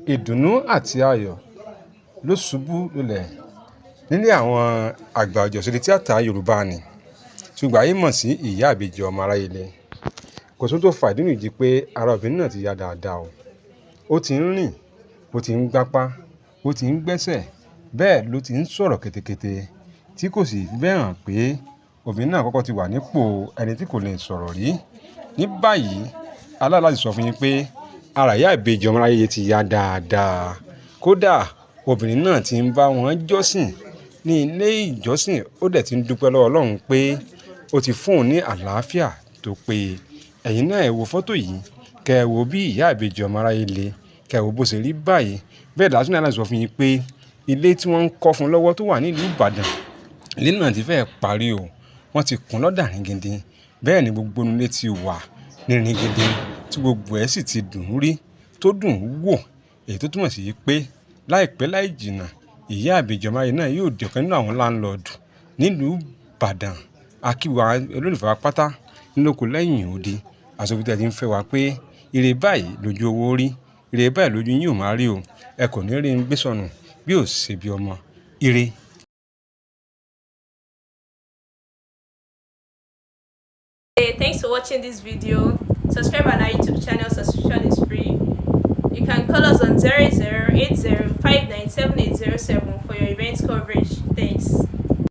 Ìdùnnú àti ayọ̀ ló ṣubú lulẹ̀ nílé àwọn àgbà ọ̀jẹ̀ òṣèré tíátà Yorùbá ni, tí gbogbo ayé mọ̀ sí Ìyá Ìbejì Ọmọ Aráyé Le. Kò sóhun tó fa ìdùnnú yìí ju pé ara obìnrin náà ti yá dáadáa o. Ó ti ń rìn, ó ti ń gbápá, ó ti ń gbẹ́sẹ̀, bẹ́ẹ̀ ló ti ń sọ̀rọ̀ ketekete tí kò sì fi bẹ́ẹ̀ hàn pé obìnrin náà kọ́kọ́ ti wà nípò ẹni tí kò lè sọ̀rọ̀ rí. Ní báyìí, aláyọ̀ láti sọ fún yín pé ara Ìyá Ìbejì Ọmọ Aráyé Le ti yá dáadáa. Kódà obìnrin náà ti ń bá wọn jọ́sìn ní ilé ìjọsìn, ó dẹ̀ ti ń dúpẹ́ lọ́wọ́ Ọlọ́run pé ó ti fún òun ní àlàáfíà tó péye. Ẹ̀yin náà ẹ wo fọ́tò yìí, kẹ́ ẹ wo bí Ìyá Ìbejì Ọmọ Aráyé Le, kẹ́ ẹ wo bó ṣe rí báyìí. Bẹ́ẹ̀ la tún ní láti sọ fún yín pé ilé tí wọ́n ń kọ́ fún lọ́wọ́ tó wà nílùú Ìbàdàn, ilé náà ti fẹ́ parí o. Wọ́n ti kùn lọ́dà ringindin. Bẹ́ẹ̀ ni gbogbo inú ilé ti wà ní ringindin tí gbogbo ẹ̀ sì ti dùn rí, tó dùn wò. Èyí tó túmọ̀ sí pé láìpẹ́ láì jìnnà, Ìyá Ìbejì Ọmọ Aráyé náà yóò di ọ̀kan nínú àwọn láńlọ́ọ̀dù nílùú Ìbàdàn. A kí wa olólùfẹ́ wa pátá nílòkó lẹ́yìn odi. Aṣọ bí tí ẹ ti ń fẹ́ wa pé ire báyìí lójú owó rí, ire báyìí lójú yín ò máa rí o. Ẹ kò ní rí ń gbé sọnù bí ò ṣe bí ọmọ. Ire. Hey, thanks for watching this video. Subscribe on our YouTube channel, subscription is free. You can call us on 0080 for your event coverage. Thanks.